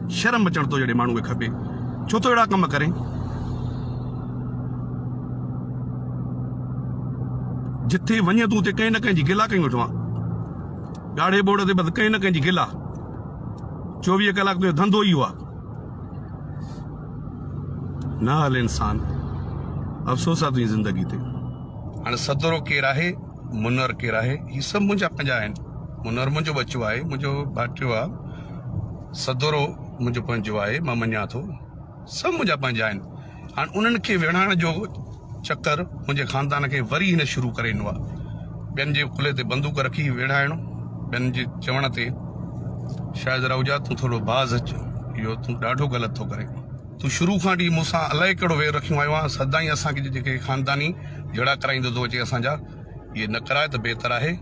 شرم اچڻ تو جهڙي ماڻهو کي کپي. ڇو ٿو اهڙا ڪم ڪرين؟ جٿي وڃين تون اتي ڪنهن نه ڪنهن جي گلا ڪئي ويٺو آن. ڳاڙهي ٻوڙ تي بس ڪنهن نه ڪنهن جي گلا. 24 ڪلاڪ تنهنجو ڌنڌو ئي اهو آ. نه هل انسان. افسوس آ تنهنجي زندگي تي. هاڻ صدرو ڪير آهي، منور ڪير آهي، هي سڀ منهنجا پنهنجا آهن. منور منهنجو ٻچو آهي، منهنجو ڀائٽيو آ. صدرو منهنجو پنهنجو آهي، مان مڃان ٿو. سڀ منهنجا پنهنجا آهن. هاڻ انهن کي ويڙهائڻ جو چڪر منهنجي خاندان کي وري هن شروع ڪري ڏنو آهي. ٻين جي ڪلهي تي بندوق رکي ويڙهائڻ، ٻين جي چوڻ تي شايد راهوجا تون ٿورو باز اچ، اهو تون ڏاڍو غلط ٿو ڪرين. تون شروع کان وٺي مون سان الائي ڪهڙو وير رکيون آيو آهين، سدائين اسان کي جيڪي خانداني جهيڙا ڪرائيندو ٿو اچي اسان جا، اهي نه ڪراء ته بهتر آهي.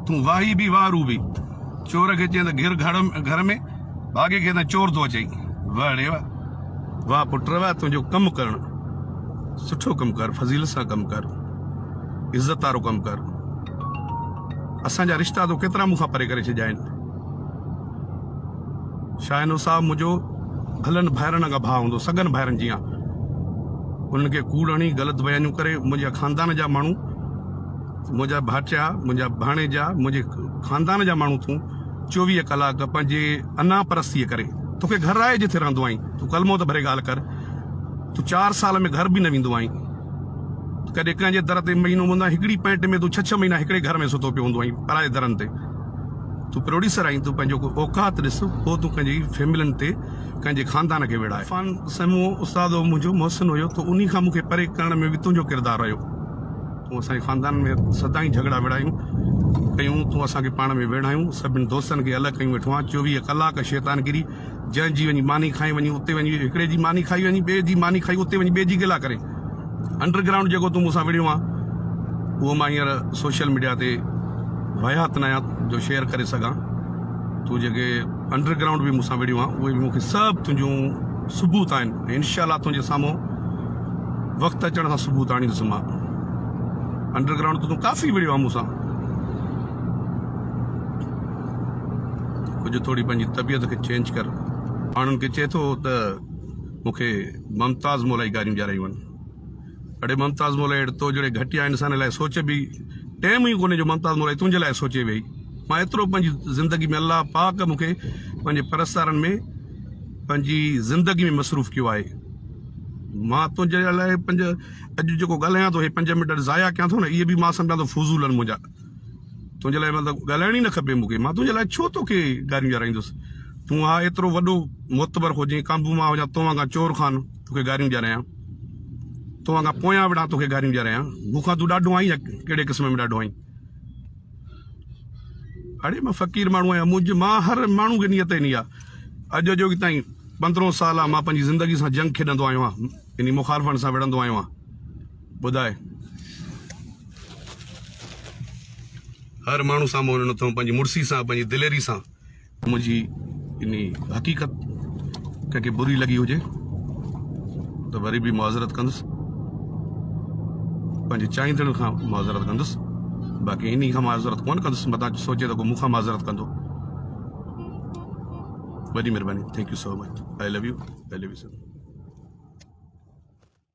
تون واهي به واهرو به. چور کي چئين ته گهر گهر ۾، ڀاڳي کي ته چور ٿو اچئي. واه ڙي واه. واه پٽ واه تنهنجو ڪم ڪرڻ. سٺو ڪم ڪر، فضيلت سان ڪم ڪر. عزت وارو ڪم ڪر. اسان جا رشتا تو ڪيترا مون کان پري ڪري ڇڏيا آهن. شاهنو صاحب منهنجو ڀلن ڀائرن کان ڀاء هوندو، سڳن ڀائرن جيان. انهن کي ڪوڙ هڻي غلط بيانيون ڪري منهنجا خاندان جا ماڻهو، منهنجا ڀائٽيا، منهنجا ڀاڻيجا، منهنجي خاندان جا ماڻهو تون 24 ڪلاڪ پنهنجي انا پرستيء ڪري توکي گهر آهي جٿي رهندو آهين تون ڪلمو ته ڀري ڳالهه ڪر تون چار سال ۾ گهر به نه ويندو آهين ڪڏهن ڪنهن جي در تي مهينو هوندو آهين هڪڙي پينٽ ۾ تون ڇهه ڇهه مهينا هڪڙي گهر ۾ ستو پيو هوندو آهين پرائي درن تي تون پروڊيوسر آهين تون پنهنجو ڪو اوقات ڏس پوء تون ڪنهن جي فيملين تي ڪنهن جي خاندان کي ويڙهاء. عرفان سمون استاد هو منهنجو محسن هيو ته انهي کان مون کي پري ڪرڻ ۾ به تنهنجو ڪردار رهيو. تون اسان جي خاندان ۾ سدائين جهڳڙا وڙهايون ڪيون تون اسان کي پاڻ ۾ ويڙهايون سڀن دوستن کي الڳ ڪيون ويٺو آهين 24 ڪلاڪ شيطانگيري جنهن جي وڃي ماني کائين وڃي اتي وڃي هڪڙي جي ماني کائي وڃي ٻئي جي ماني کائي اتي وڃي ٻئي جي گلا ڪرين انڊر گرائونڊ جيڪو تون مون سان وڙهيو آهين اهو مان هينئر سوشل ميڊيا تي واهيات نه آهيان جو شيئر ڪري سگهان تون جيڪي انڊر گرائونڊ به مون سان وڙهيو آهين اهي به مون کي سڀ تنهنجون ثبوت آهن ۽ انشاء الله تنهنجي سامهون وقت اچڻ سان ثبوت آڻيندس مان انڊر گرائونڊ ته تون ڪافي وڙهيو آهين مون سان ڪجهه ٿوري پنهنجي طبيعت کي چينج ڪر. ماڻهن کي چئي ٿو ته مون کي ممتاز مولائي گاريون ڏياريون آهن. اڙي ممتاز مولائي اڙ تو جهڙي گهٽيا انسان لاء سوچ به ٽيم ئي ڪونهي جو ممتاز مولائي تنهنجي لاء سوچي ويهي. مان ايترو پنهنجي زندگي ۾ الله پاڪ مون کي پنهنجي پرستارن ۾ پنهنجي زندگي ۾ مصروف ڪيو آهي. مان تنهنجي لاء پنج اڄ جيڪو ڳالهايان ٿو هي پنج منٽ ضايع ڪيان ٿو نه اهي به مان سمجهان ٿو فضول آهن منهنجا. تنهنجي لاء مطلب ڳالهائڻ ئي نه کپي مون کي. مان تنهنجي لاء ڇو توکي گاريون ڏيارائيندس. تون ها ايترو وڏو معتبر هجين، ڪانڀو مان هجان تو وانگان چور خان توکي گاريون ڏيارايان. تو وانگان پويان وڙهان توکي گاريون ڏيارايان. مون کان تون ڏاڍو آهين يا ڪهڙي قسم ۾ ڏاڍو آهين. اڙي مان فقير ماڻهو آهيان منهنجي مان هر ماڻهو کي نيت ئي آ. اڄ اڄوڪي تائين 15 سال آ مان پنهنجي زندگي سان جنگ کيڏندو آيو آهيان. انهي مخالفن سان وڙهندو آيو آهيان. ٻڌاء. هر ماڻهو سان مون اٿم پنهنجي مڙسي سان پنهنجي دليري سان. منهنجي انهي حقيقت ڪنهن کي بري لڳي هجي ته وري به معذرت ڪندس پنهنجي چاهيندڙن کان معذرت ڪندس باقي انهي کان معذرت ڪونه ڪندس متان سوچي ته ڪو مون کان معذرت ڪندو. وڏي مهرباني thank you so much I love you I love you sir.